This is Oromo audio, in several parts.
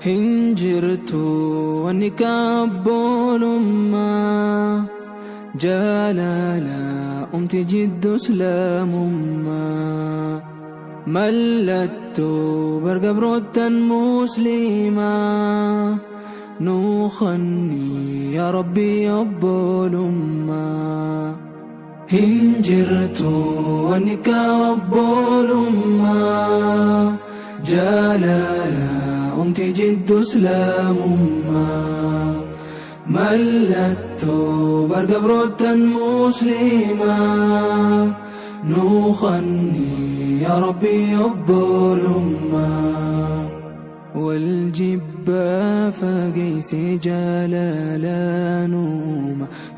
Hinjirtu wanni kabboolummaa jaalala umti jiddu islaamummaa mallattoo bargabroottan musliimaa nuukanni yaa rabbii obbolummaa. Hinjirtu wanni kabboolummaa jaalala umti jiddu islaamummaa mallattoo bargabroottan musliimaa nuukanni yaa rabbii obbolummaa. والجبا فقيس جلالانوما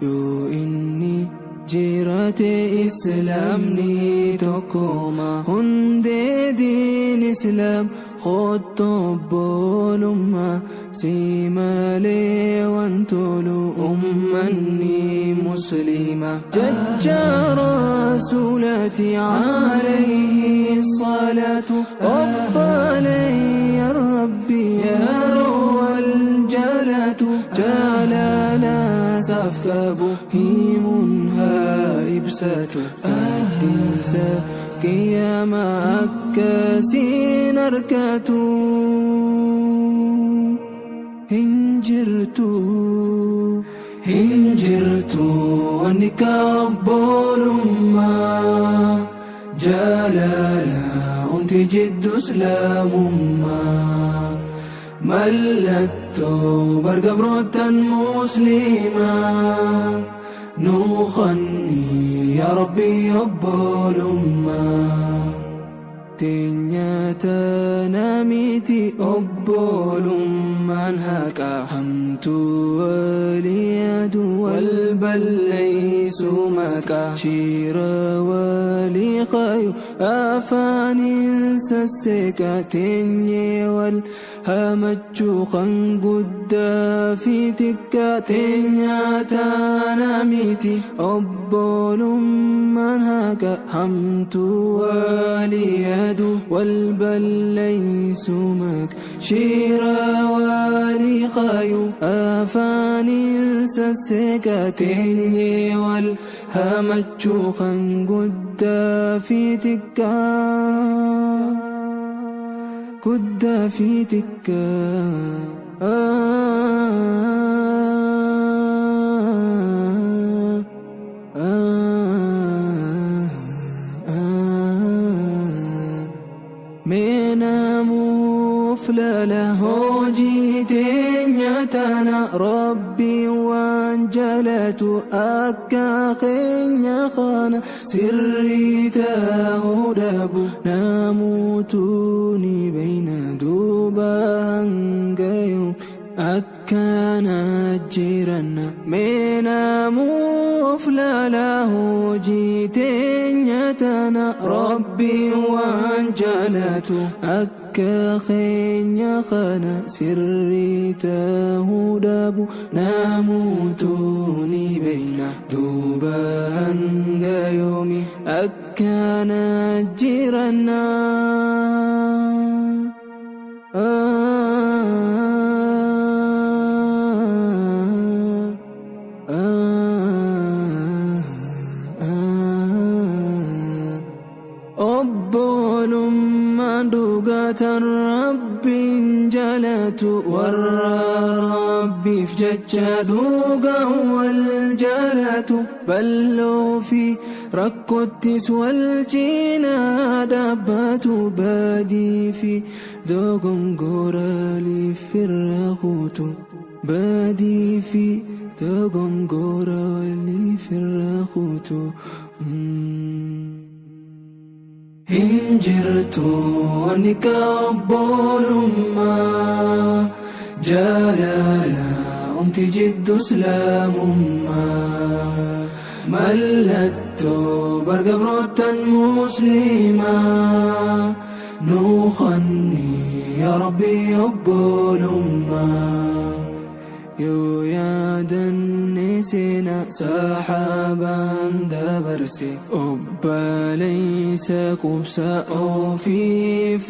يو إني جيرت إسلامني تكوما هندي دين إسلام خطب بولما سيمالي وانتولو أمني مسلمة جج رسولتي عليه الصلاة أبالي يا ربي يا روى الجلة جلالا سفكبو هيمنها إبسات أديسا قيام أكاسين أركاتو هنجرتو هنجرتو ونكابولما جلالا أنت جد إسلامما ملتو برقبروتا مسلما نوخني يا ربي أبولما تنياتا ميتي أبولما هكا همت وليد والبليس مكا شير ولي خيو أفاني سسكا تني والهمتشو خن قد في تكا تنياتا ميتي أبولما هكا همت وليد والبليس مك شير ولي خيو أفاني سسكا تني والهمتشو خن قد في تكا قد في تكا من مفلله جيتنا ربي وانجلت أكا خينيا خانا سري تهدب ناموتوني بين دوبا هنجيو أكا نجرنا من مفلله جيتنا ربي وانجلت أكا خينيا خانا سري تهدب ناموتوني بين دوبا هنجيومي أكا نجرنا Obbolummaan dhugaataan rabbiin jaalatu warra rabbiif jecha dhugaa wal jaalatu bal'oo fi rakkottis wal cinaa dhaabbatu badii fi dogongora liifirra kutu badii fi dogongora liifirra kutu. Hinjirtu ونكابولما جلالا أمت جد إسلامما ملتو برقبروتا مسلما نوخني يا ربي أبولما Yoo yaadanne seenaa saxaabaan dabarse, obboleessa qubsa ofiif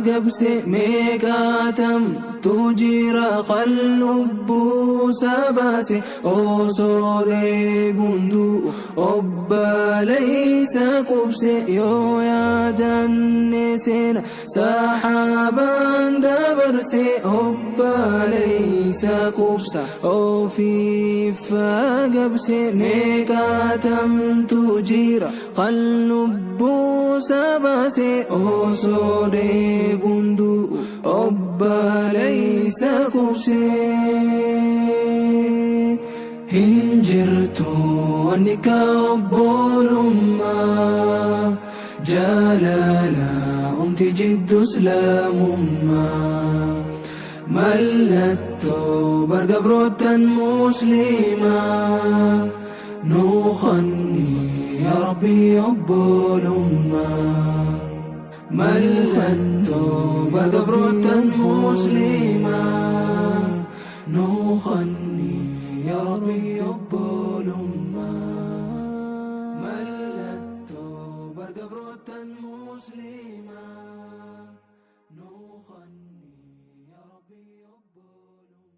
gabse, meeqaatamtu jira qallubbuu sabaase osoo dheebuun du'u obboleessa qubse. Yoo yaadanne seenaa saxaabaan dabarse, obboleessa qubsa ofiif gabse, meeqaatamtu jira qallubbuu sabaase osoo dheebuun du'u obboleessa qubse. Hin jirtu wanni ka obbolummaa, jaalala umti jiddu islaamummaa, mallattoo bargabroottan musliimaa nuukanni yaa rabbii obbolummaa, mallattoo bargabroottan musliimaa nuukanni yaa rabbii obbolummaa, mallattoo bargabroottan musliimaa nuukanni yaa rabbii obbolummaa.